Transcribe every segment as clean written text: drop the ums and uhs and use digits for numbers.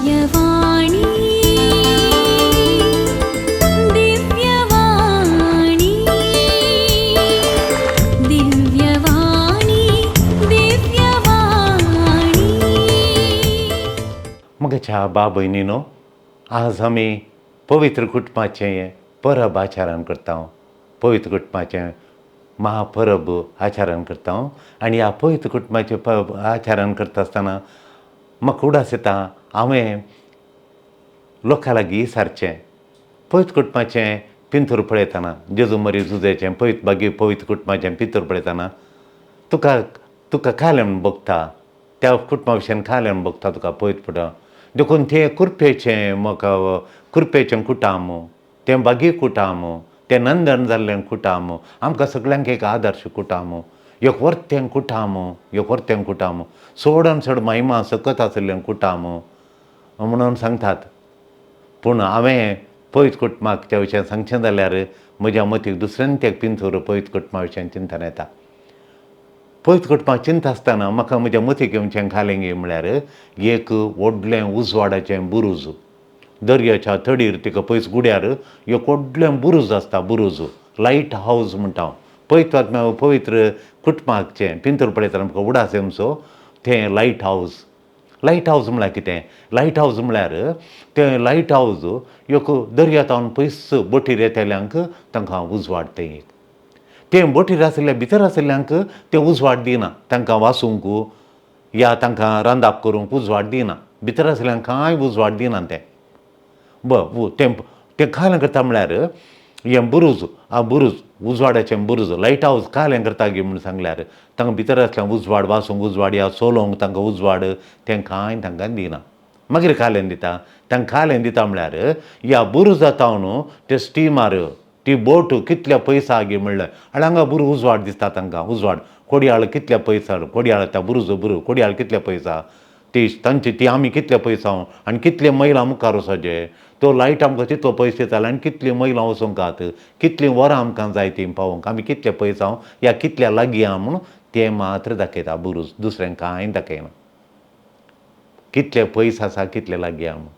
दिव्यवाणी, दिव्यवाणी, दिव्यवाणी, दिव्यवाणी. म्हज्या बा भयणीनो, आज आमी पवित्र कुटुंबाचें परब आचरण करता, पवित्र कुटुंबाचें महापरब आचरण करता. आनी ह्या पवित्र कुटुंबाचें परब आचरण करता आसतना म्हाका उडास येता हांवें लोकां लागीं विचारचें, पवित्र कुटुंबाचें पिंतूर पळयतना, जेजू मरी जुजेचें पवित्र बागी पवित्र कुटुंबाचें पिंतूर पळयतना तुका तुका खालें म्हूण भोगता, त्या कुटुंबा विशयान खालें म्हूण भोगता तुका पवित्र कुटुंब. देखून तें कुरपेचें म्हाका कुरपेचें कुटाम, तें बागी कुटाम, तें नंदन जाल्लें कुटाम, आमकां सगळ्यांक एक आदर्श कुटाम, एक वर्तें कुटाम, एक वर्तें कुटाम, चडान चड महिमा सकत आशिल्लें कुटाम म्हणून सांगतात. पूण हांवें पवित्र कुटुंबाक त्या विशयान सांगचें जाल्यार म्हज्या मतीक दुसऱ्यान ते पिंतूर पवित्र कुटुंबा विशयान चिंतन येता. पवित्र कुटुंबाक चिंता आसतना म्हाका म्हज्या मतीक येवचें खालें गे म्हळ्यार एक व्हडलें उजवाडाचें बुरूज. दर्याच्या तडीर तिका पयस गुड्यार एक व्हडलें बुरूज आसता, बुरूज, लायट हावज म्हणटा हांव. पवित्र पवित्र कुटुंबाचें पिंतूर पळयतना म्हाका उडास येवचो तें लायट हावज. लायट हावज म्हळ्यार कितें? लायट हावज म्हळ्यार तें लायट हावज एक दर्या तावन पयस बोटीर येतल्यांक तांकां उजवाड. तें एक तें बोटीर आशिल्ल्या भितर आशिल्ल्यांक तें उजवाड दिना, तांकां वाचूंक या तांकां रांदाप करूंक उजवाड दिना, भितर आशिल्ल्यांक कांय उजवाड दिना तें. तें तें खालें करता म्हळ्यार हें बुरूज, आ बुरूज उजवाडाचें बुरूज लायट हावज खालें करता गे म्हूण सांगल्यार तांकां भितर आसल्यार उजवाड वाचूंक उजवाड या चलोवंक तांकां उजवाड तें कांय तांकां दिना. मागीर खालें दिता, तांकां खालें दिता म्हळ्यार ह्या बुरुजा तावन ते स्टिमर ती बोट कितल्या पयस आहा गे म्हणल्यार आनी हांगा बुरू उजवाड दिसता तांकां, उजवाड कोडयाळ कितल्या पयस आहा, कोडयाळ त्या बुरुजो बुरू कोडयाळ कितल्या पयस आहा, ती तांची ती आमी कितले पयस आहा आनी कितले मैलां मुखार वचपाचें, तो लायट आमकां तितलो पयस दितालो आनी कितलीं मैलां वचूंक आहात, कितलीं वरां आमकां जाय तीं पावोवंक, आमी कितले पयस आहा या कितल्या लागीं आहा म्हूण तें मात्र दाखयता बुरूज, दुसरें कांय दाखयना, कितले पयस आसा कितले लागीं आहा म्हूण.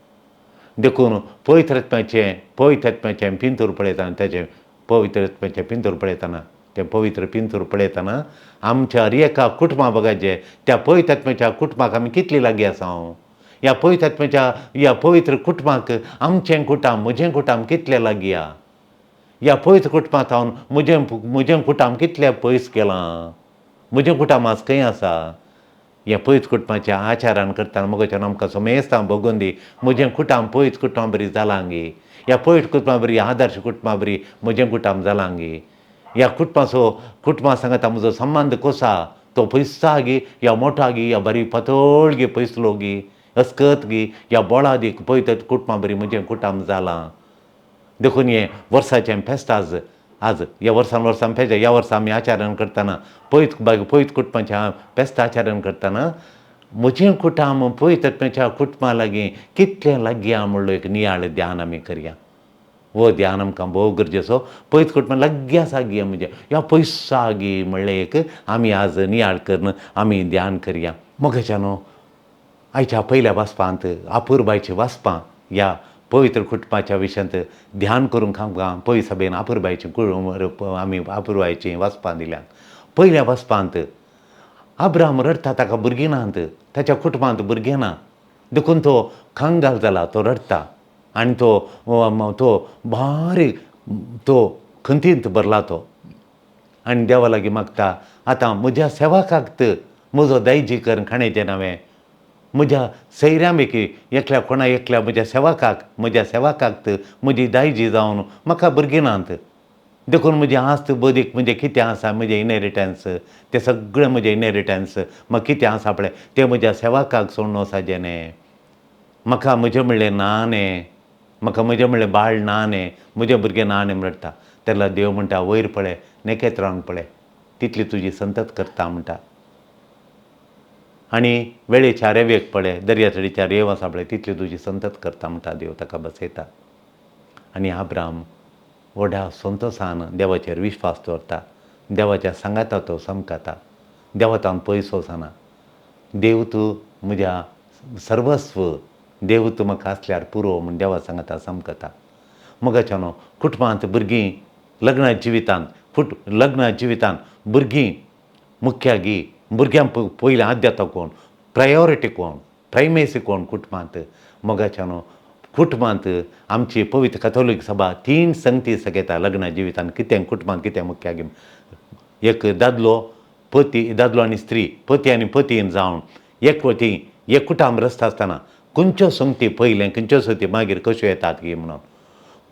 देखून पवित्र आत्म्याचें पवित्र आत्म्याचें पिंतूर पळयतना, ताचें पवित्र आत्म्याचें पिंतूर पळयतना, तें पवित्र पिंतूर पळयतना आमच्या हर एका कुटुंबा बघाचें त्या पवित्र आत्म्याच्या कुटुंबाक आमी कितली लागीं आसा, ह्या पवित्र आत्म्याच्या ह्या पवित्र कुटुंबाक आमचें कुटुंब म्हजें कुटुंब कितलें लागीं आहा, ह्या पवित्र कुटुंबांत हांव म्हजें म्हजें कुटुंब कितलें पयस गेलां, म्हजें कुटुंब आज खंय आसा. ह्या पवित्र कुटुंबाच्या आचारान करतना म्हज्यान आमकां समेस्तां भोगून दी म्हजें कुटुंब पवित्र कुटुंबा बरी जालां गे, ह्या पवित्र कुटुंबा बरी आदर्श कुटुंबा बरी म्हजें कुटुंब जालां गे, ह्या कुटुंबाचो कुटुंबा सांगता म्हजो संबंद कसो आहा, तो पयसो गे या मोठो गे या बरी पातळ गे पयसलो गे अस्कत गे या बोळादीक पवित्र कुटुंबा बरी म्हजें कुटुंब जालां. देखून हें वर्साचें फेस्त आज आज ह्या वर्सान वर्सान फेस्त, ह्या वर्सा आमी आचरण करतना पवित्र पवित्र कुटुंबाचें फेस्त आचरण करतना म्हजें कुटुंब पवित्र आत्म्याच्या कुटुंबा लागीं कितलें लागीं आहा म्हणलो एक नियाळ ध्यान आमी करया. हो ध्यान आमकां भोव गरजेचो. पवित्र कुटुंबा लागीं आसा गे म्हजें ह्या पयस आहा गे म्हणलें एक आमी आज नियाळ करून आमी ध्यान करया. मोगाच्या न्हू आयच्या पयल्या वाचपांत अपुरबायचीं वाचपां ह्या पवित्र कुटुंबाच्या विशयांत ध्यान करूंक आमकां पवित्र सभेन अपुरबायचीं आमी अपुरबायचीं वाचपां दिल्यात. पयल्या वाचपांत अब्राहम रडटा, ताका भुरगीं नात, ताच्या कुटुंबांत भुरगें ना, देखून तो कंगाल जाला, तो रडटा आनी तो तो बारीक तो खंतींत भरला तो आनी देवा लागीं मागता, आतां म्हज्या सेवकाक म्हजो दायजी कर खाणेचें नांवें, म्हज्या सैऱ्यां पैकी एकल्या कोणा एकल्या म्हज्या सेवकाक म्हज्या सेवकाक म्हजी दायजी जावन म्हाका भुरगीं नात, देखून म्हजी आस्त बदीक म्हजें कितें आसा म्हजें इनहेरिटन्स तें सगळें म्हजें इनहेरिटन्स म्हाका कितें आसा पळय तें म्हज्या सेवकाक सोडून वचपाचें न्ही, म्हाका म्हजें म्हणलें ना न्ही, म्हाका म्हजें म्हणलें बाळ ना न्ही, म्हजें भुरगें ना न्ही म्हणटा. तेन्ना देव म्हणटा वयर पळय नखेत्रांक पळय तितली तुजी संतत करता म्हणटा. आनी वेळेच्या रेवेक पळय दर्या रेंव आसा पळय तितली तुजी संतत करता म्हणटा. देव ताका बसयता आनी अब्राहम व्हडा संतोसान देवाचेर विश्वास दवरता, देवाच्या सांगाता तो समकाता, देवातान पयस वचना. देव तूं म्हज्या सर्वस्व, देव तूं म्हाका आसल्यार पुरो म्हूण देवा सांगता समकता. मोगाच्यानो, कुटुंबांत भुरगीं लग्न जिवितांत लग्न जिवितांत भुरगीं मुख्यागी भुरग्यांक पयलें आद्यता कोण, प्रायोरिटी कोण, प्रायमेसी कोण कुटुंबांत. मोगाच्यानो, कुटुंबांत आमची पवित्र कथोलीक सभा 3 संगती सगयता लग्न जिवितांत कितें कुटुंबांत कितें मुख्यागी. एक दादलो पती, दादलो आनी स्त्री, पती आनी पतीन जावन एकवटी एक कुटाम रस्ता आसतना खंयच्यो संगती पयलें खंयच्यो संगती मागीर कश्यो येतात की म्हणून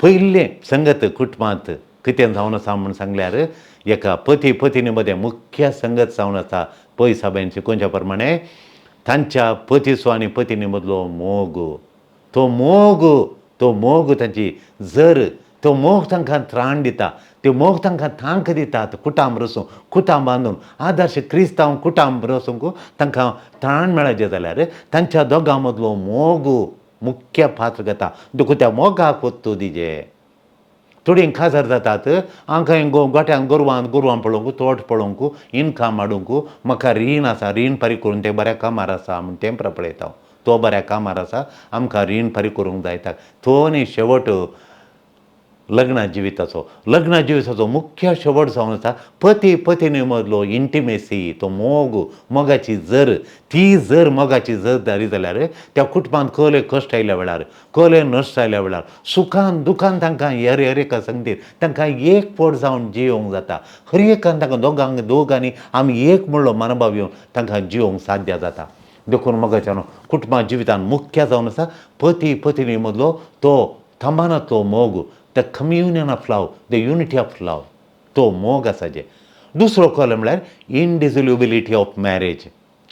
पयलें संगत कुटुंबांत कितें जावन आसा म्हूण सांगल्यार एका पती पतीनी मदें मुख्य संगत जावन आसा. पय साबेन शिकोवच्या प्रमाणे तांच्या पतीचो आनी पतीनी मदलो मोग, तो मोग, तो मोग तांची जर तो मोग तांकां त्राण दिता, त्यो मोग तांकां तांक दितात कुटाम रसूंक, कुटाम बांदून आदर्श क्रिस्तांव कुटाम रसूंक तांकां त्राण मेळचें जाल्यार तांच्या दोगां मदलो मोग मुख्य पात्र घेता. देखून त्या मोगाक वत्तू दिजे. थोडीं काजार जातात हांकां गोट्यान गोरवां गोरवां पळोवंक, तोट पळोवंक, इनकम हाडूंक, म्हाका रीण आसा, रीण फारीक करून तें बऱ्या कामार आसा म्हूण तें पळयता, तो बऱ्या कामार आसा आमकां रीण फारीक करूंक जायता. तो न्ही शेवट लग्न जिविताचो, लग्न जिविताचो मुख्य शेवट जावन आसा पती पतीनी मदलो इंटिमेसी, तो मोग, मोगाची जर, ती जर मोगाची जर जाली जाल्यार त्या कुटुंबांत कहले कश्ट आयल्या वेळार, कहले नश्ट आयल्या वेळार, सुखान दुखान तांकां हर हर एका संगतीन तांकां एक पोट जावन जियोवंक जाता. हर एकान तांकां दोगांक दोगांनी आमी एक म्हणलो मनोभाव येवन तांकां जियोवंक साध्य जाता. देखून मोगाच्यानो, कुटुंबा जिवितान मुख्य जावन आसा पती पतीनी मदलो तो थांबानातलो मोग, the communion of love, the unity of love, तो मोग आसा जे. दुसरो कॉल म्हळ्यार इनडिजोल्युबिलिटी ऑफ मॅरेज,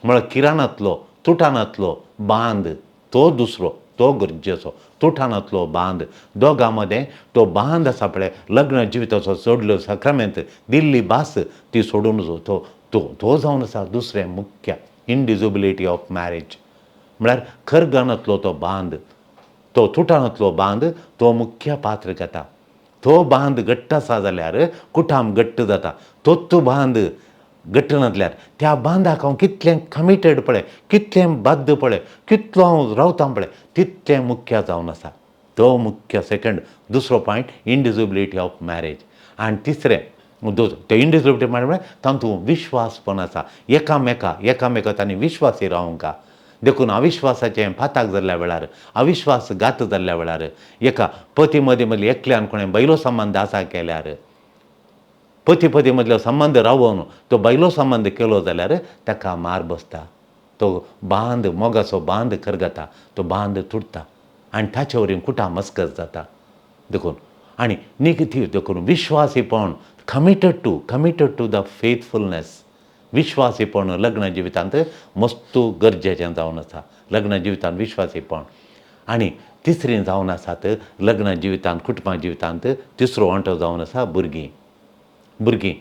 म्हळ्यार किराणांतलो तुटानांतलो बांद, तो दुसरो, तो गरजेचो तुटानांतलो बांद. दोगां मदें तो बांद आसा पळय लग्न जिविताचो सोडलो साक्रामेंत दिल्ली भास ती सोडून तो तो जावन आसा दुसरें मुख्य इनडिजोबिलिटी ऑफ मॅरेज, म्हळ्यार खरगानांतलो तो बांद, तो तुटानांतलो बांद तो मुख्य पात्र घेता. तो बांद घट्ट आसा जाल्यार कुटाम घट्ट जाता. तोच बांद घट्ट नासल्यार त्या बांदाक हांव कितलें कमिटेड पळय, कितलें बाद्द पळय, कितलो हांव रावता पळय, तितलें मुख्य जावन आसा. तो मुख्य सेकंड दुसरो पॉयंट इनडिजोबिलिटी ऑफ मॅरेज. आनी तिसरें ते इनडिजोबिलिटी म्हळ्यार तातूंत विश्वासपण आसा, एकामेका एकामेका तांणी विश्वासी रावंक. देखून अविश्वासाचें पाताक जाल्ल्या वेळार, अविश्वास घात जाल्ल्या वेळार, एका पती मदीं मदीं एकल्यान कोणें बैलो संबंद आसा केल्यार, पती पती मदलो संबंद रावोवन तो बैलो संबंद केलो जाल्यार ताका मार बसता, तो बांद मोगाचो बांद करगता, तो बांद तुटता आनी ताचे वरवीं कुटां मस्कत जाता. देखून आनी निगेटीव देखून विश्वासीपण, committed to the faithfulness, विश्वासीपण लग्न जिवितांत मस्तू गरजेचें जावन आसा. लग्न जिवितांत विश्वासीपण. आनी तिसरें जावन आसात लग्न जिवितांत कुटुंबा जिवितांत तिसरो वांटो जावन आसा भुरगीं. भुरगीं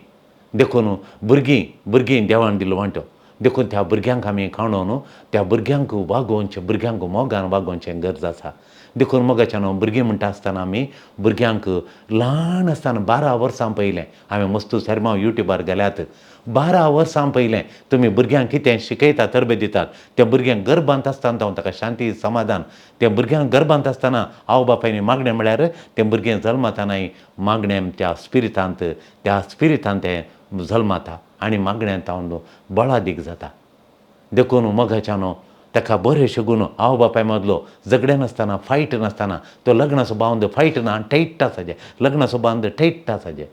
देखून भुरगीं भुरगीं देवान दिल्लो वांटो. देखून त्या भुरग्यांक आमी काणून त्या भुरग्यांक वागोवचें, भुरग्यांक मोगान वागोवचें गरज आसा. देखून मोगाच्यान भुरगीं म्हणटा आसतना आमी भुरग्यांक ल्हान आसतना 12 वर्सां पयलें हांवें मस्तू सेरमांव युट्यूबार गेल्यात, 12 वर्सां पयलें तुमी भुरग्यांक कितें शिकयता, तरबेत दितात, त्या भुरग्यांक गर्भांत आसतना ताका ताका शांती समाधान, त्या भुरग्यांक गर्भांत आसतना आवय बापायनी मागणें म्हळ्यार तें भुरगें जल्मतानाय मागणें त्या स्पिरितांत, त्या स्पिरितांत तें जल्मता आनी मागण्यांत तावन बळादीक जाता. देखून मोगाच्यानो ताका बरें शिकून आवय बापाय मदलो झगडें नासतना, फायट नासतना, तो लग्नाचो बांद फायट ना, टायट आसा जें लग्नाचो बांद टायट आसा जें.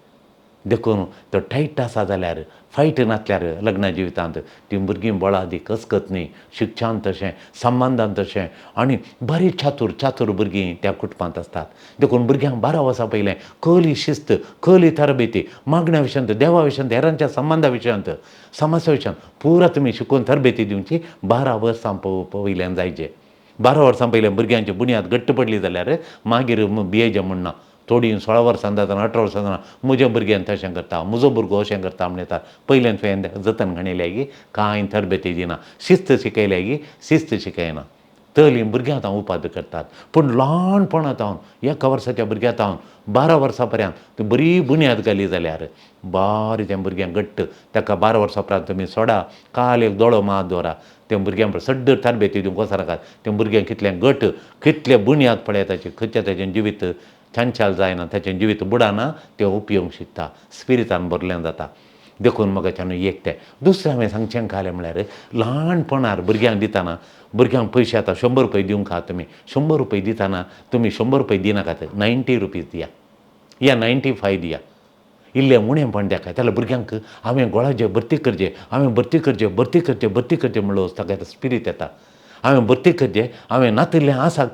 देखून तो टायट आसा जाल्यार फायट नासल्यार लग्न जिवितांत तीं भुरगीं बळादीक कसकत न्ही, शिक्षण तशें, संबंदान तशें, आनी बरी चातूर चातूर भुरगीं त्या कुटुंबांत आसतात. देखून भुरग्यांक 12 वर्सां पयलें कहली शिस्त, कहली तरबेती, मागण्या विशयांत, देवा विशयांत, हेरांच्या संबंदा विशयांत, समाजा विशयांत पुरा तुमी शिकून तरबेती दिवची 12 वर्सां पयल्यान जायचे. 12 वर्सां पयलें भुरग्यांची बुन्याद घट्ट पडली जाल्यार मागीर भियेचें म्हणना. थोडीं 16 वर्सां जातना, 18 वर्सां जातना म्हज्या भुरग्यान तशें करता, म्हजो भुरगो अशें करता म्हण येता. पयल्यान तुवें जतन घाणयलें की कांय तरबेती दिना, शिस्त शिकयल्या की शिस्त शिकयना. तली भुरग्यां तावन उपाद करतात. पूण ल्हानपणा तावन एका वर्साच्या भुरग्यां तावन 12 वर्सां पर्यंत ती बरी बुन्याद घाली जाल्यार बारी तें भुरग्यांक घट्ट. ताका 12 वर्सां उपरांत तुमी सोडा, काल एक दोळो मात दवरा, तें भुरग्यां सड्ड तरबेती दिवंक वचनाकात. तें भुरगें कितलें घट, कितलें बुन्याद पळय ताचें, खंयच्या ताचें जिवीत चंचल जायना, ताचें जिवीत बुडना, तें उपयोग शिकता, स्पिरितान भरलें जाता. देखून म्हाका एक तें. दुसरें हांवें सांगचें घालें म्हळ्यार ल्हानपणार भुरग्यांक दितना, भुरग्यांक पयशे आतां 100 रुपये दिवंक आहा तुमी, 100 रुपये दितना तुमी 100 रुपये दिनाकात, 90 रुपीज दिया या 95 दिया, इल्लें उणेंपण दाखय. जाल्यार भुरग्यांक हांवें गोळाचे भरती करचें, हांवें भरती करचें, भरती करचें, भरती करचें म्हणलो ताका स्पिरीत येता. हांवें भरती करचें, हांवें नातिल्लें आसा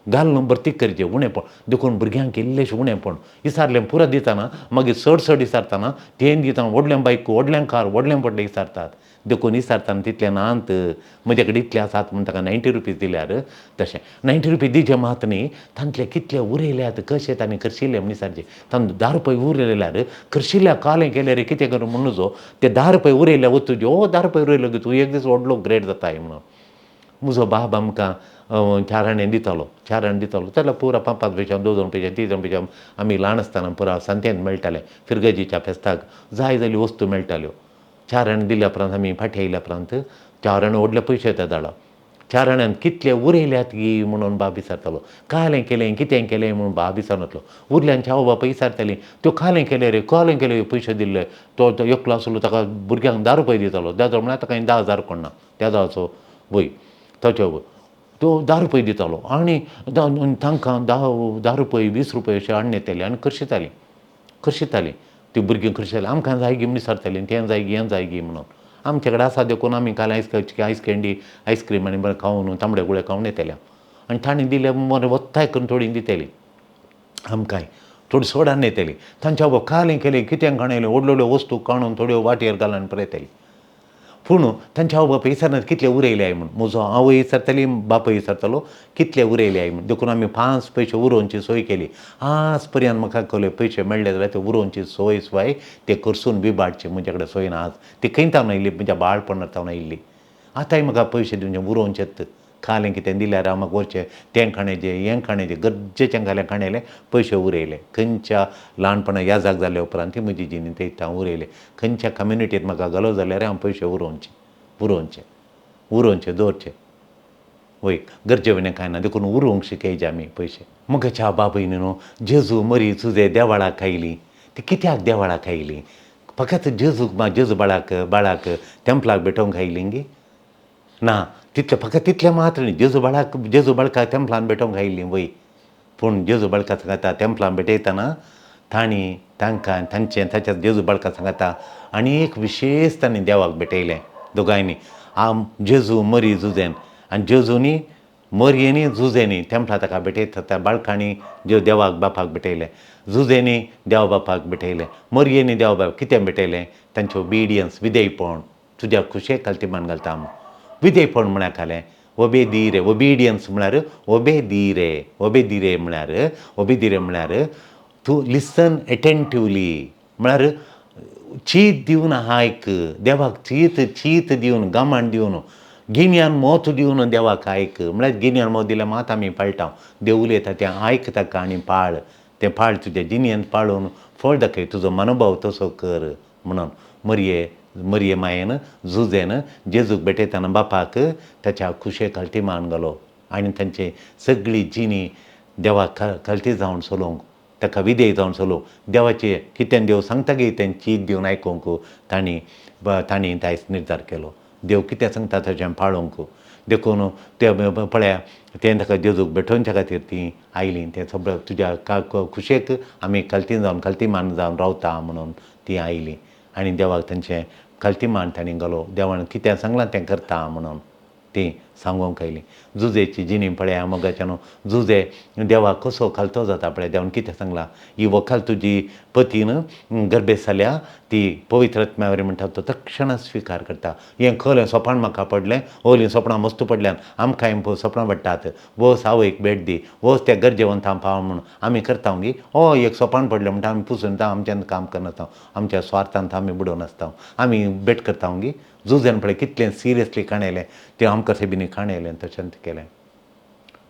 घालून भरती करचें, उणेंपण. देखून भुरग्यांक इल्लेशें उणेंपण इसारलें पुरो दितना, मागीर चड चड इसारतना तें दितना व्हडलें बायक, व्हडलें कार, व्हडलें व्हडलें इसारतात. देखून इसारतना तितलें नात, म्हजे कडेन इतलें आसात म्हूण ताका 90 रुपीज दिल्यार तशें 90 रुपीज दिवचे मात न्ही, तांतले कितले उरयल्यात, कशें तांणी खर्चिल्ले म्हूण इसारचे. तांकां 10 रुपये उरयल्यार खर्चिल्ल्या कालें केल्यार कितें करूं म्हणून जो ते 10 रुपये उरयल्या वतूं, ओ 10 रुपये उरयलो की तूं एक दीस व्हडलो ग्रेट जाताय म्हणून. म्हजो बाब आमकां 4 आणे दितालो, 4 आणे दितालो जाल्यार पुरा 5 5 पयशां, 2 2 पयशां, 3 3 पयशां आमी ल्हान आसतना पुरा सांतेन मेळटालें. फिरगजीच्या फेस्ताक जाय जाल्यो वस्तू मेळटाल्यो. 4 आणे दिल्या उपरांत आमी फाटीं आयल्या उपरांत 4 आणे व्हडले पयशे येता धाडा. 4 आण्यान कितले उरयल्यात गी म्हणून बाब विचारतालो, कालें केलें कितें केलें म्हणून बाब विचारनासलो. उरल्यांचे आवय बापूय विचारतालीं, त्यो कालें केलें रे, कालें केलें पयशे दिल्ले. तो एकलो आसलो ताका भुरग्यांक 10 रुपये दितालो, 10 म्हळ्यार ताका 10,000 कोण ना त्या दाचो वय ताचो तो 10 रुपये दितालो. आनी तांकां 10 रुपये 20 रुपये अशें हाडून येताले आनी खर्शितालीं, खर्शितालीं ती भुरगीं खर्शितालीं. आमकां जाय गी म्हूण विचारतालीं, तें जाय गी हें जाय गी म्हणून. आमचे कडेन आसा देखून आमी काल आयस कँडी, आयस्क्रीम आनी बरें खावन तांबडे गुळे खावन येताले. आनी तांणी दिले बरें वत्ताय करून थोडीं दितालीं आमकांय, थोडी चड हाडून येताली. तांच्या बाबा कालें केलें कितें काणयलें, व्हडल्यो व्हडल्यो वस्तू काडून थोड्यो वाटयेर घालून परत येताली. पूण तांच्या आवय बापूय विचारनात कितले उरयले I म्हूण. म्हजो आवय विचारताली, बापूय विचारतालो कितले उरयले I म्हूण. देखून आमी 5 पयशे उरोवची सोय केली. आज पर्यंत म्हाका कळ्ळें पयशे मेळ्ळे जाल्यार ते उरोवची सोय स्वाय ते करसून बिबाडची म्हजे कडेन सोय ना. आज ती खंय तावन आयिल्ली, म्हज्या बाळपणार तावन आयिल्ली. आतांय म्हाका पयशे दिवचे उरोवचेच. खालें कितें दिल्यार हांव म्हाका व्हरचें तें खाणेचें हें खाणेचें गरजेचें घालें खाणेलें पयशे उरयले. खंयच्या ल्हानपणा याजाक जाल्या उपरांत ती म्हजी जिणी थंय हांव उरयले. खंयच्या कम्युनिटींत म्हाका घालो जाल्यार हांव पयशे उरोवचे, उरोवचे, उरोवचे, दवरचे. वय गरजे विणें कांय ना. देखून उरोवंक शिकयचे आमी पयशे. म्हज्या बापूयन न्हू जेजू मरी तुजे देवळाक आयली, ती कित्याक देवळाक आयली? फकत जेजूक जेजू बाळाक बाळाक तेंपलाक भेटोवंक आयली गी ना, तितलें फकत तितलें मात्र न्ही. जेजू बाळाक जेजू बाळकाक तेंपलान भेटोवंक आयिल्लीं वय, पूण जेजू बाळका सांगता तेंपलान भेटयतना तांणी तांकां तांचें ताच्या जेजू बाळका सांगता आनी एक विशेश तांणी देवाक भेटयलें दोगांयनी. आम जेजू मरी जुजेन आनी जेजूनी मरयेनी जुजेनी तेंपला ताका भेटयता. त्या बाळकांनी ज्यो देवाक बापाक भेटयलें, जुजेनी देव बापाक भेटयलें, मरयेनी देव बापाक कितें भेटयलें? तांचें ओबिडियन्स, विधेयपण. तुज्या खुशेक खालती मान घालता आम. विधेयपण म्हळ्यार खालें ओबेदिरे, ओबिडियन्स म्हळ्यार ओबेदिरे, ओबेदिरे म्हळ्यार, ओबेदिरे म्हळ्यार तूं लिसन एटेंटिवली, म्हळ्यार चीत दिवन आयक देवाक, चीत चीत दिवन गमान दिवन गिन्यान मोत दिवन देवाक आयक. म्हळ्यार गिन्यान मोत दिल्यार मात आमी पाळटा. देव उलयता तें आयक ताका आनी पाळ, तें पाळ तुज्या जिणेंत पाळून फळ दाखय, तुजो मनोभाव तसो कर म्हणून मरये मरये मायेन जुजेन जेजूक भेटयतना बापाक ताच्या खुशे खालती मान घालो आनी तांची सगळी जिणी देवाक खालती जावन चलोवंक, ताका विधेय जावन चलोवंक, देवाचें कितें देव सांगता गी तें चीत दिवन आयकूंक तांणी तांणी दायज निर्धार केलो. देव कितें सांगता ताचें पाळोवंक. देखून ते पळया तें ताका जेजूक भेटोवच्या खातीर तीं आयलीं. तें सगळें तुज्या खुशेक आमी खालती जावन खालती मान जावन रावता म्हणून तीं आयलीं आनी देवाक तांचें खालती मान तांणी घालो. देवान कितें सांगलां तें करता म्हणून तीं सांगूंक आयलीं. जुजेची जिणी पळया मोगाच्यान, जुजे देवाक कसो खालतो जाता पळय. देवान कितें सांगलां, ही वखाल तुजी पतीन गर्भेस्त जाल्या ती पवित्र आत्म्या म्हणटा तो तक्षणा स्विकार करता. हें खरें सोपान म्हाका पडलें, ओलीं सोपणां मस्त पडल्यान आमकां सोपणां पडटात, वस आवयक भेट दी, वस त्या गरजेवंतां पाव म्हणून आमी करता गी. ओ एक सोपान पडलें म्हणटा आमी पुसून आमच्यान काम करनासता, आमच्या स्वार्थांत आमी बुडोवन आसता, आमी भेट करता गी. जुजेन पळय कितलें सिरियसली काणयलें तें आमकां सेबीनी काणयलें तशेंच केलें.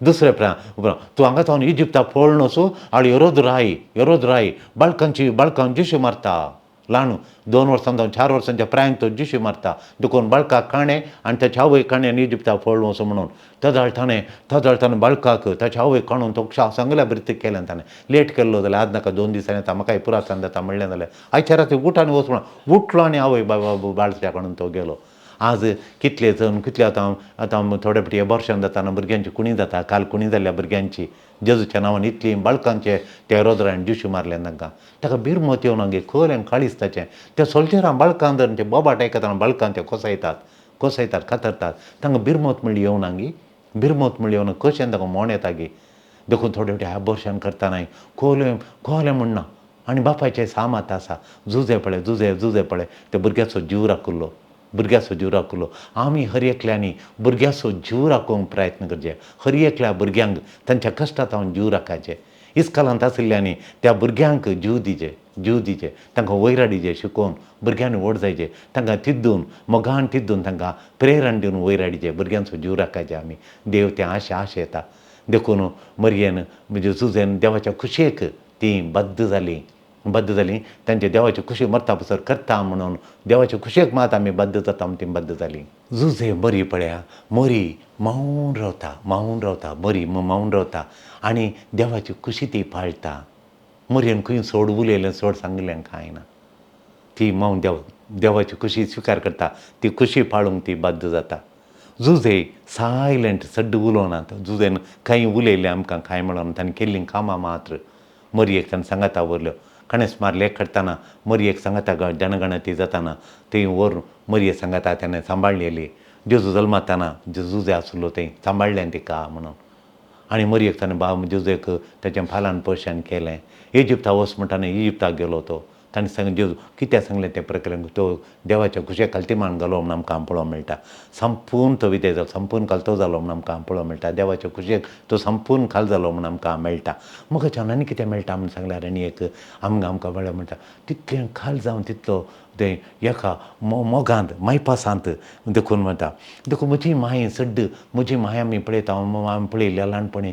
दुसरे उपरांत तूं हांगा सावन इजिप्ता पळोवन वचूं आनी यरोद राय, यरोद राय बाळकांची बाळकांक जिशू मारता. ल्हान 2 वर्सां जावन 4 वर्सांच्या प्रायन तो जिशू मारता. देखून बाळकाक काणें आनी ताच्या आवय काणें आनी इजिप्ता पळोवन वचूं म्हणून तजाळ ताणें, तजाळ ताणें बाळकाक ताच्या आवय काणून तो सांगल्या बरी केलें ताणें. लेट केल्लो जाल्यार आज नाका 2 दिसांनी येता, म्हाका पुरासान जाता म्हणलें जाल्यार आयच्या राती उठ आनी वच म्हणून उठलो आनी आवय बाबा बाळच्या काडून तो गेलो. आज कितले जण कितले आतां आतां थोडे फावटी एबॉर्शन जाताना भुरग्यांची कुणी जाता, काल कुणी जाल्ल्या भुरग्यांची जेजूच्या नांवान इतलीं बाळकांचे ते रोजरान ज्युशी मारले तांकां. ताका बिरमत येवन गे खोलें काळीज ताचें. त्या सोल्जरां बाळकां धरून ते बोबाट आयकतना बाळकां ते कोसयतात, कोसयतात, कातरतात. तांकां बिरमत म्हणली येवना गी, बिरमत म्हणली येवना कशें तांकां मोण येता गी. देखून थोडे फावटी एबॉर्शन करतना खोलें खोलें म्हणना. आनी बापायचें सामात आसा, जुजे पळय, जुजे जुजे पळय त्या भुरग्याचो जीव राखुल्लो, भुरग्याचो जीव राखलो. आमी हर एकल्यांनी भुरग्याचो जीव राखूंक प्रयत्न करचे. हर एकल्या भुरग्यांक तांच्या कश्टांत जीव राखाचे. इस्कालांत आशिल्ल्यांनी त्या भुरग्यांक जीव दिचे, जीव दिचे, तांकां वयर हाडिचे शिकोवन भुरग्यांनी व्हड जायचे, तांकां तिद्दून मोगान तिद्दून तांकां प्रेरण दिवन वयर हाडिचे, भुरग्यांचो जीव राखाचे आमी. देव तें आशा आशेता. देखून मरयेन म्हणजे जुजेन देवाच्या खुशयेक तीं बद्द जालीं, बद्द जालीं. तांच्या देवाची खुशी मरता पसर करता म्हणून देवाचे खुशयेक मात आमी बद्द जाता म्हूण तीं बद्द जालीं. जुजे मरी पळया, मरी मावन रावता, मावन रावता, मरी मावन रावता आनी देवाची खुशी ती पाळटा. मरयेन खंय चड उलयलें, चड सांगलें कांय ना. ती मावन देव देवाची खुशी स्विकार करता, ती खुशी पाळूंक ती बद्द जाता. जुजे सायलंट, चड उलोवनात. जुजेन कांय उलयलें आमकां कांय म्हणून ताणें केल्लीं कामां मात्र मरयेक ताणें सांगाता व्हरल्यो. कणेस मार लेख काडटना मरयेक सांगाता जनगणती जाताना थंय व्हरून मरये सांगाता ताणें सांबाळलेली. जेजू जल्मताना जुजे आसलो थंय सांबाळ्ळें तिका म्हणून. आनी मरयेक ताणें बाब जेजूक ताचें पालन पोशण केलें. इजिप्ता वच म्हणटा इजिप्ताक गेलो तो. ताणें सांग जेजू कित्याक सांगलें तें प्रकरण तो देवाच्या खुशे खालती मान घालो म्हूण आमकां पळोवंक मेळटा. संपूर्ण तो विधेय जालो, संपूर्ण खालतो जालो म्हूण आमकां पळोवंक मेळटा. देवाच्या खुशयेक तो संपूर्ण खाल जालो म्हूण आमकां मेळटा. मोगाच्यान आनी कितें मेळटा म्हूण सांगल्यार आनी एक आमकां आमकां मेळ्ळें म्हणटा तितलें खाल जावन तितलो तें एका मोगांत मायपासांत देखून म्हणटा. देखून म्हजी माय सड्ड म्हजी माय आमी पळयता, आमी पळयल्या ल्हानपणी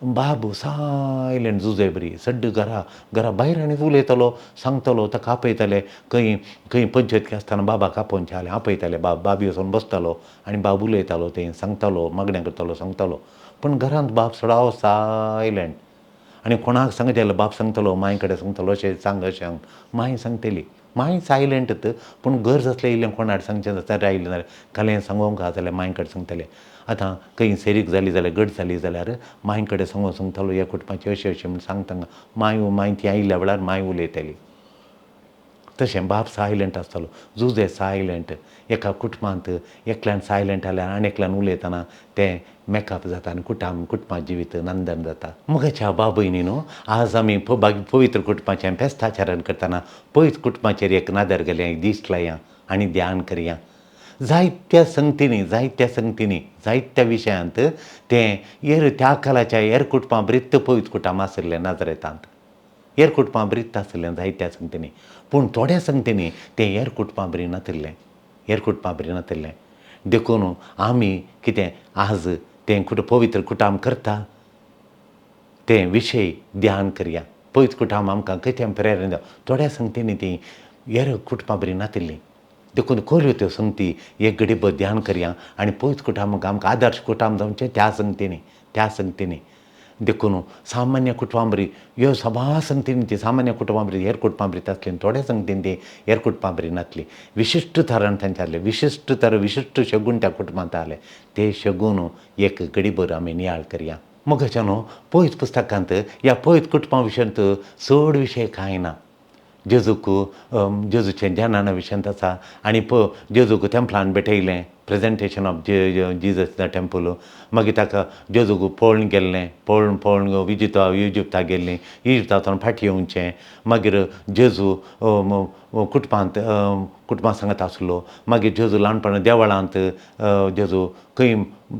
बाब सायलंट जुजे बरी सड्ड घरा घरा भायर आनी उलयतालो, सांगतालो, ताका आपयताले. खंय खंय पंचायती आसतना बाबाक आपोवचें जालें आपयताले. बाब बाबी वचून बसतालो आनी बाब उलयतालो, तें सांगतालो, मागणें करतालो, सांगतालो. पूण घरांत बाब सदांच सायलंट आनी कोणाक सांगता जाल्यार बाब सांगतालो, मांय कडेन सांगतालो अशें सांग अशें सांग, मांय सांगतली. मांय सायलंट पूण गरज आसलें इल्लें कोणाक सांगचें जाता आयलें जाल्यार कालें सांगोंक आसा जाल्यार मांय कडेन सांगतलें. आतां खंय सेरीक जाली जाल्यार गट जाली जाल्यार मांय कडेन सांगून सांगतालो ह्या कुटुंबाचें अशें अशें म्हूण सांगता. मांय मांय ती आयिल्ल्या वेळार मांय उलयताली. तशें बाप सायलंट आसतालो, जुजे सायलंट. एका कुटुंबांत एकल्यान सायलंट जाल्यार आनी एकल्यान उलयतना तें मेकअप जाता आनी कुटुंब कुटुंबा जिवीत नंदन जाता. मोगाच्या बाबयनी न्हू आज आमी पवित्र कुटुंबाचें फेस्ताचरण करतना पवित्र कुटुंबाचेर एक नदर घालया, एक दीस लाया आनी ध्यान करया. जायत्या संगतींनी, जायत्या संगतींनी, जायत्या विशयांत तें हेर त्या काळाच्या हेर कुटुंबां ब्रित्त पवित्र कुटुंब आशिल्लें नजरेतांत, हेर कुटुंबां ब्रित्त आशिल्लें जायत्या संगतींनी. पूण थोड्या संगतींनी तें हेर कुटुंबां बरी नातिल्लें, हेर कुटुंबां बरी नातिल्लें. देखून आमी कितें आज तें पवित्र कुटुंब करता तें विशय ध्यान करया. पवित्र कुटुंब आमकां कितें प्रेरणा दिता. थोड्या संगतींनी ती हेर कुटुंबां बरी नातिल्लीं. देखून कोल्यो त्यो संगती एक घडीभर ध्यान करया आनी पवित्र कुटुंब आमकां आदर्श कुटुंब जावचें त्या संगतींनी, त्या संगतींनी. देखून सामान्य कुटुंबां बरी ह्यो सभा संगतींनी ती सामान्य कुटुंबां बरी हेर कुटुंबां बरी आसली, थोड्या संगतीन ती हेर कुटुंबां बरी नासली. विशिश्ट तरान तांचे आसले, विशिश्ट तर विशिश्ट शगून त्या कुटुंबांत आसले. ते शगून एक घडीभर आमी नियाळ करया. मोगाच्या न्हू पवित्र पुस्तकांत ह्या पवित्र कुटुंबा विशयांत चड विशय कांय ना. जेजूक जेजूचें जनना विशयांत आसा आनी जेजूक तेंपलान भेटयलें, presentation of Jesus the temple. मागीर ताका जेजूक पळोवन गेल्लें, पळोवन पळोवन इजिप्ता इजिप्ताक गेल्लीं, इजिप्तांतल्यान फाटीं येवचें. मागीर जेजू कुटुंबांत कुटुंबा सांगत आसलो. मागीर जेजू ल्हानपणा देवळांत जेजू खंय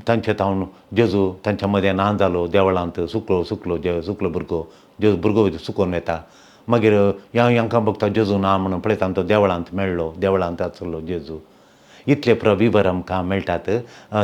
तांचे तावन जेजू तांच्या मदें ना जालो. देवळांत सुकलो, सुकलो सुकलो भुरगो, जेजू भुरगो सुकोवन वेता. मागीर ह्या हांकां बगता जेजू ना म्हणून पळयता तो देवळांत मेळ्ळो, देवळांत आसलो जेजू. इतले प्रविवर आमकां मेळटात,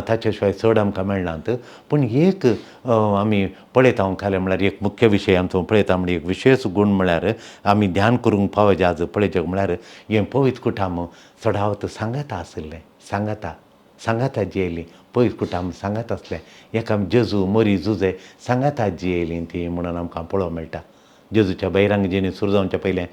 ताचे शिवाय चड आमकां मेळनात. पूण एक आमी पळयता मुखाल्ले म्हळ्यार एक मुख्य विशय आमचो पळयता म्हळ्यार एक विशेश गूण म्हळ्यार आमी ध्यान करूंक फावो जे आज पळयचें म्हळ्यार हें पवित्र कुटाम चडावत सांगाता आशिल्लें, सांगाता सांगाता जियेलीं. पवित्र कुटाम सांगात आसलें, एका जेजू मरी जुजे सांगाता जियेलीं ती म्हणून आमकां पळोवंक मेळटा. जेजूच्या बहिरंग जिणें सुरू जावच्या पयलें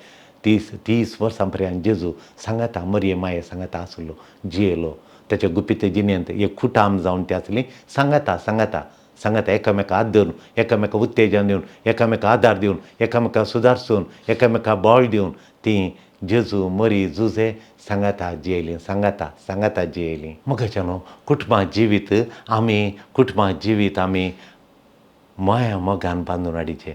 30 वर्सां पर्यंत जेजू सांगाता मरये माये सांगाता आसलो, जियेलो. ताच्या गुपीत जिणेंत एक कुटाम जावन ती आसली, सांगाता सांगाता सांगाता, एकामेका हात धरून, एकामेका उत्तेजन दिवन, एकामेका आदार दिवन, एकामेका सुदारसून, एकामेका बळ दिवन ती जेजू मरी जुजे सांगाता जियेलीं, सांगाता सांगाता जियेलीं. मोगाच्या न्हू कुटुंबा जिवीत आमी, कुटुंबा जिवीत आमी माया मोगान बांदून हाडचें,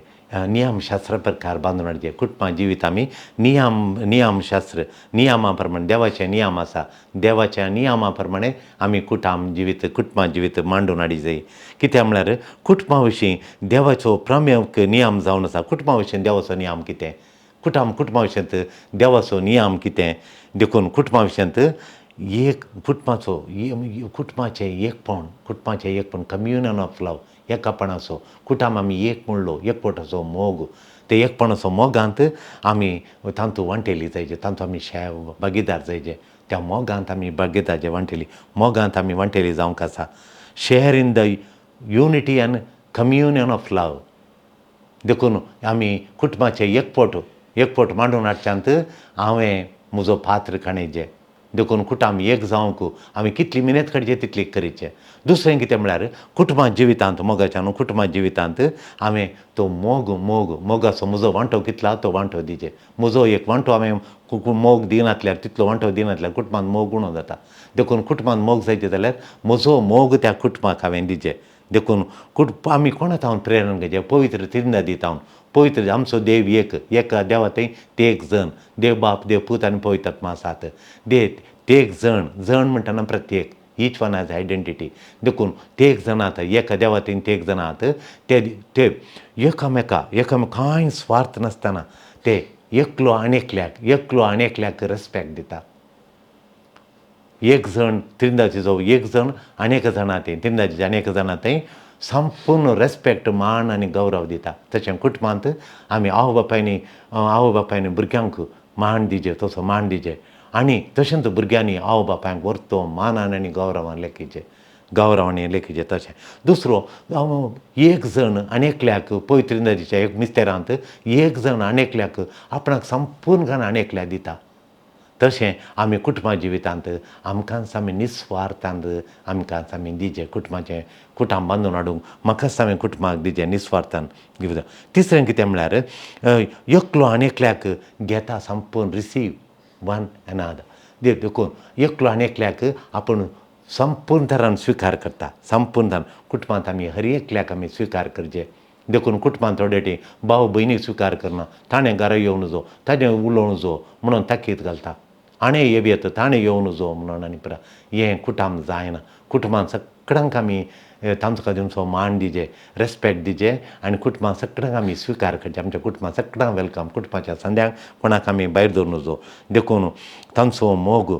नियमशास्त्रा प्रकार बांदून हाडचें. कुटुंबा जिवीत आमी नियमशास्त्र नियमा प्रमाणे, देवाचे नियम आसा, देवाच्या नियमा प्रमाणे आमी कुटाम जिवीत कुटुंबा जिवीत मांडून हाडी जाय. कित्याक म्हळ्यार कुटुंबा विशीं देवाचो प्रमुख नियम जावन आसा. कुटुंबा विशीं देवाचो नियम कितें, कुटुंबा विशयांत देवाचो नियम कितें, देखून कुटुंबा विशयांत एक कुटुंबाचो कुटुंबाचें एकपण, कुटुंबाचें एकपण, कम्युनियन ऑफ लव, एकापणाचो कुटाम आमी एक म्हणलो, एकपटाचो मोग, ते एकपणाचो मोगांत आमी तांतू वांटेली जायचे, तांतू आमी भागीदार जायचे, त्या मोगांत आमी भागीदार जे वांटेली, मोगांत आमी वांटेली जावंक आसा. Share in the unity and communion of love. देखून आमी कुटुंबाचें एकपट एकपट मांडून हाडच्यांत हांवें म्हजो पात्र काणयचें. देखून कुटुंब एक जावंक आमी कितली मिनेत काडची तितली करीचे. दुसरें कितें म्हळ्यार कुटुंबा जिवितांत मोगाच्यान कुटुंबा जिवितांत हांवें तो मोग मोग मोगाचो म्हजो वांटो कितलो तो वांटो दिचे. म्हजो एक वांटो हांवें मोग दिनातल्यार, तितलो वांटो दिनातल्यार कुटुंबांत मोग उणो जाता. देखून कुटुंबांत मोग जायचे जाल्यार म्हजो मोग त्या कुटुंबाक हांवें दिचे. देखून आमी कोणा तावन प्रेरणा घेवचें, पवित्र त्रिंदादी तावन. पवित्र आमचो देव एक, एका देवा थंय तेग जण, देव बाप देव पूत आनी पवित्र आत्मा आसात. तेग जण, जण म्हणटना प्रत्येक, इच वन हॅज आयडेंटिटी. देखून तेग जण आहात, एका देवा थंय तेग जण आहात, ते एकामेका एकामेका कांय स्वार्थ नासतना ते एकलो आनी एकल्याक, एकलो आनी एकल्याक रेस्पेक्ट दिता. एक जण त्रिंदाचो एक जण आनी एक जाणा थंय त्रिंदाचे आनी एक जाणा थंय संपूर्ण रेस्पेक्ट मान आनी गौरव दिता. तशें कुटुंबांत आमी आवय बापायनी, आवय बापायनी भुरग्यांक मान दिजे, तसो मान दिजे आनी तशेंच भुरग्यांनी आवय बापायक व्हरतो मानान आनी गौरवान लेखीचे, गौरवान लेखीचे. तशें दुसरो एक जण आनी एकल्याक पवित्र त्रिंदाच्या एक मिस्तेरांत एक जण आनी एकल्याक आपणाक संपूर्ण आनी एकल्याक दिता. तशें आमी कुटुंबा जिवितांत आमकांच आमी निस्वार्थांत आमकांच आमी दिजे, कुटुंबाचें कुटाम बांदून हाडूंक म्हाकाच हांवें कुटुंबाक दिजे निस्वार्थान जिविता. तिसरें कितें म्हळ्यार एकलो आनी एकल्याक घेता, संपूर्ण रिसीव वन एनादर. देखून एकलो आनी एकल्याक आपूण संपूर्ण तरान स्विकार करता, संपूर्ण तरान कुटुंबांत आमी हर एकल्याक आमी स्विकार करचे. देखून कुटुंबांत थोडे भाव भयणीक स्विकार करना, ताणें घरा येवं नजो, ताणें उलोवं नजो म्हणून ताकीद घालता, हाणें येव येता ताणें येवं नजो म्हणून आनी परत हें कुटुंब जायना. कुटुंबांत सगळ्यांक आमी तांचो तांचो मान दिजे, रेस्पेक्ट दिजे आनी कुटुंबांत सगळ्यांक आमी स्विकार करचे. आमच्या कुटुंबांत सगळ्यांक welcome, कुटुंबाच्या संद्यांक कोणाक आमी भायर दवरूं नजो. देखून तांचो मोग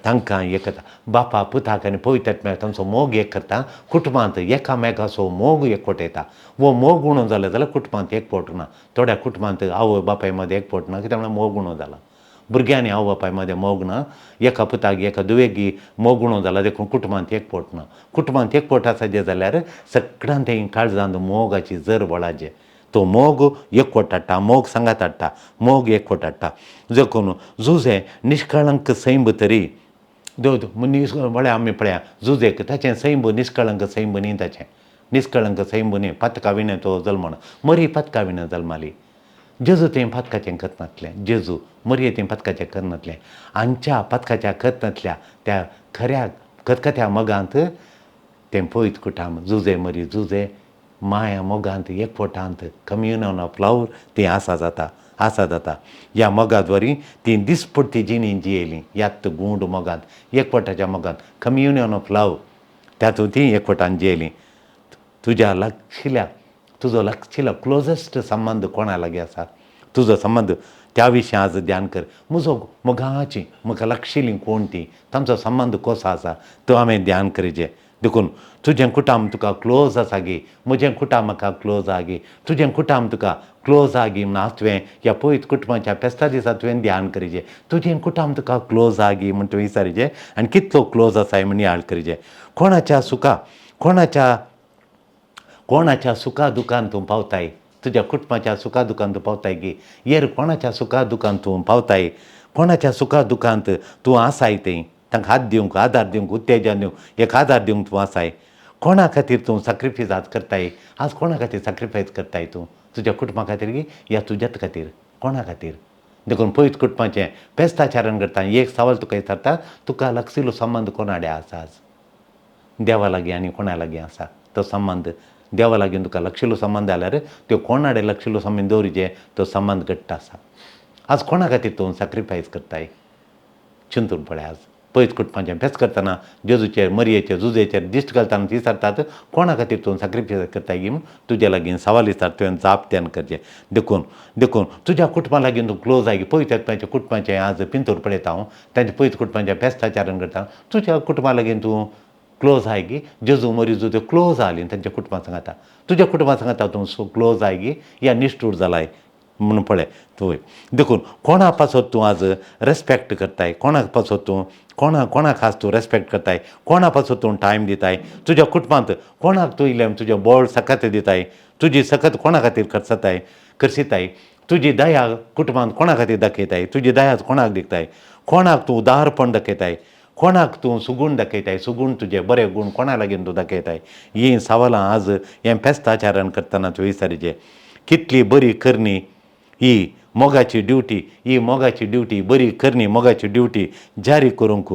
तांकां एक करता, बापा पुताक आनी पवित्र आत्म्याक तांचो मोग एक करता. कुटुंबांत एकामेकाचो मोग एकवट येता. वो मोग उणो जालो जाल्यार कुटुंबांत एकवट ना. थोड्या कुटुंबांत आवय बापाय मदें एकवट ना, कित्याक म्हळ्यार मोग उणो जाला. भुरग्यांनी आवय बापाय मदें मोग ना, एका पुताक एका धुवेक मोग उणो जाला, देखून कुटुंबांत एकवट ना. कुटुंबांत एकवट आसाचे जाल्यार सगळ्यां थंय काळजांत मोगाची जर वळाचे, तो मोग एकवट हाडटा, मोग सांगात हाडटा, मोग एकवट हाडटा. देखून जुजे निष्कळंक सैंब तरी म्हळ्यार आमी पळया जुजेक ताचें सैंब निष्कळंक सैंब न्ही, ताचें निष्कळंक सैंब न्ही, पातका विणें तो जल्मना. मरी पातका विणें जल्माली, जेजू थंय पातकाचें करनासलें, जेजू मरये थंय पातकाचें करनासलें. हांच्या पातकाच्या करनासल्या त्या खऱ्या खतखत्या मोगांत तें पवित्र कुटाम जुजे मरी जुजे माया मोगांत एकवटांत कम्युनियन ऑफ लव ती आसा जाता, आसा जाता. ह्या मोगाद्वारी ती दिसपट्टी जिणी जियेली, यात्त गूंड मोगांत एकवटाच्या मोगांत कम्युनियन ऑफ लव तातूंत ती एकवटान जियेली. तुज्या लागशिल्ल्या, तुजो लागशिल्लो क्लोजस्ट संबंद कोणा लागीं आसा, तुजो संबंद त्या विशय आज ध्यान कर. म्हजो मोगाची म्हाका लागशिल्ली कोण ती, तांचो संबंद कसो आसा तो हांवें ध्यान करिजे. देखून तुजें कुटाम तुका क्लोज आसा गी, म्हजें कुटाम म्हाका क्लोज आहा गी, तुजें कुटाम तुका क्लोज आहा गी म्हूण आज तुवें ह्या पवित्र कुटुंबाच्या फेस्ता दिसा तुवें ध्यान करिजे. तुजें कुटाम तुका क्लोज आहा गी म्हूण तुवें विचारिजे आनी कितलो क्लोज आसा म्हूण नियाळ करिजे. कोणाच्या सुखा कोणाच्या कोणाच्या सुखा दुखान तूं पावताय, तुज्या कुटुंबाच्या सुखा दुखान तूं पावताय गी, येर कोणाच्या सुखा दुखान तूं पावताय, कोणाच्या सुखा दुखांत तूं आसाय थंय तांकां हात दिवंक, आदार दिवंक, उत्तेजन दिवंक, एक आदार दिवंक तूं आसाय. कोणा खातीर तूं सॅक्रिफायस आज करताय, आज कोणा खातीर सॅक्रिफायस करताय तूं, तुज्या कुटुंबा खातीर गी या तुज्याच खातीर, कोणा खातीर? देखून पवित्र कुटुंबाचें फेस्ताचरण करता एक सवाल तुका विचारता, तुका लागशिल्लो संबंद कोणा कडेन आसा आज? देवा लागीं आनी कोणा लागीं आसा तो संबंद? देवा लागीं तुका लागशिल्लो संबंद जाल्यार त्यो कोणा कडेन लागशिल्लो संबंद दवरिजे, तो संबंद घट्ट आसा. आज कोणा खातीर तूं सॅक्रिफायस करताय चिंतून पळय. आज पवित्र कुटुंबाचें फेस्त करतना जेजूचेर, मरियेचेर, जुजेचेर दिश्ट घालतना ती विचारतात कोणा खातीर तूं सॅक्रिफायस करताय गी म्हूण तुज्या लागीं सवाल विचार, तुवें जाप ध्यान करचें. देखून देखून तुज्या कुटुंबा लागीं तूं क्लोज आहा गी, पवित्र आत्म्याच्या कुटुंबाचें आज पिंतूर पळयता हांव, तांच्या पवित्र कुटुंबाचें फेस्ताचरण करता, तुज्या कुटुंबा लागीं तूं क्लोज आहाय गी, जेजू मरी जुजे क्लोज आहाली तांच्या कुटुंबा सांगाता, तुज्या कुटुंबा सांगाता तूं सो क्लोज आहाय गी या निश्ठूर जालाय म्हणून पळय तूं. देखून कोणा पासत तूं आज रेस्पेक्ट करताय, कोणाक पासत तूं कोणा कोणाक आज तूं रेस्पेक्ट करताय, कोणा पासत तूं टायम दिताय, तुज्या कुटुंबांत कोणाक तूं इल्लें तुजें बळ सकत दिताय, तुजी सकत कोणा खातीर खर्चताय खर्चिताय, तुजी दया कुटुंबांत कोणा खातीर दाखयताय, तुजी दया कोणाक दिताय, कोणाक तूं उदारपण दाखयताय, कोणाक तूं सुगूण दाखयताय, सुगूण तुजे बरे गूण कोणा लागीं तूं दाखयताय. हीं सवालां आज हें फेस्ताचरण करतना तूं विचारिचें. कितली बरी करणी ही मोगाची ड्युटी, ही मोगाची ड्युटी, बरी करणी मोगाची ड्युटी जारी करूंक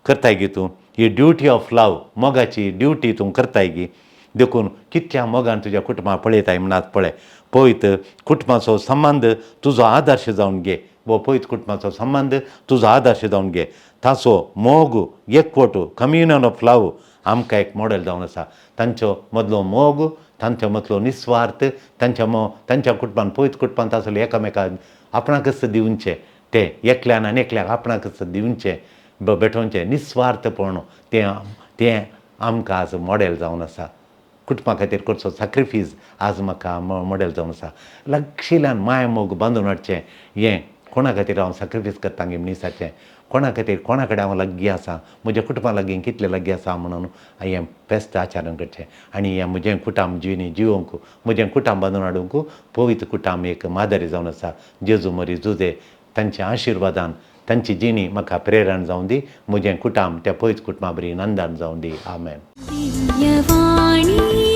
करताय गी तूं, ही ड्युटी ऑफ लव मोगाची ड्युटी तूं करताय गी. देखून कितल्या मोगान तुज्या कुटुंबा पळयताय म्हण आज पळय. पवित्र कुटुंबाचो संबंद तुजो आदर्श जावन घे, वो पवित्र कुटुंबाचो संबंद तुजो आदर्श जावन घे. ताचो मोग, एकवट, कम्युनियन ऑफ लव आमकां एक मॉडेल जावन आसा. तांचो मदलो मोग, तांच्या मदलो निस्वार्थ, तांच्या तांच्या कुटुंबान पवित्र कुटुंबांत आसले एकामेकाक आपणाकच दिवचें, तें एकल्यान आनी एकल्याक आपणाकच दिवचें, भेटोवचें निस्वार्थपण, तें तें आमकां आज मॉडेल जावन आसा. कुटुंबा खातीर करचो सॅक्रिफीस आज म्हाका मॉडेल जावन आसा. लागशिल्ल्यान माय मोग बांदून हाडचें, हें कोणा खातीर हांव सॅक्रिफीस करता गे म्हणीसाचें, कोणा खातीर, कोणा कडेन हांव लागीं आसा, म्हज्या कुटुंबा लागीं कितलें लागीं आसा म्हणून हें फेस्त आचरण करचें. आनी हें म्हजें कुटुंब जिणी जिवोवंक, म्हजें कुटुंब बांदून हाडूंक पवित्र कुटुंब एक मादरी जावन आसा. जेजू मरी जुजे तांच्या आशिर्वादान तांची जिणी म्हाका प्रेरण जावं दी, म्हजें कुटुंब त्या पवित्र कुटुंबा बरी नंदन जावं दी. आमेन. दिव्यवाणी.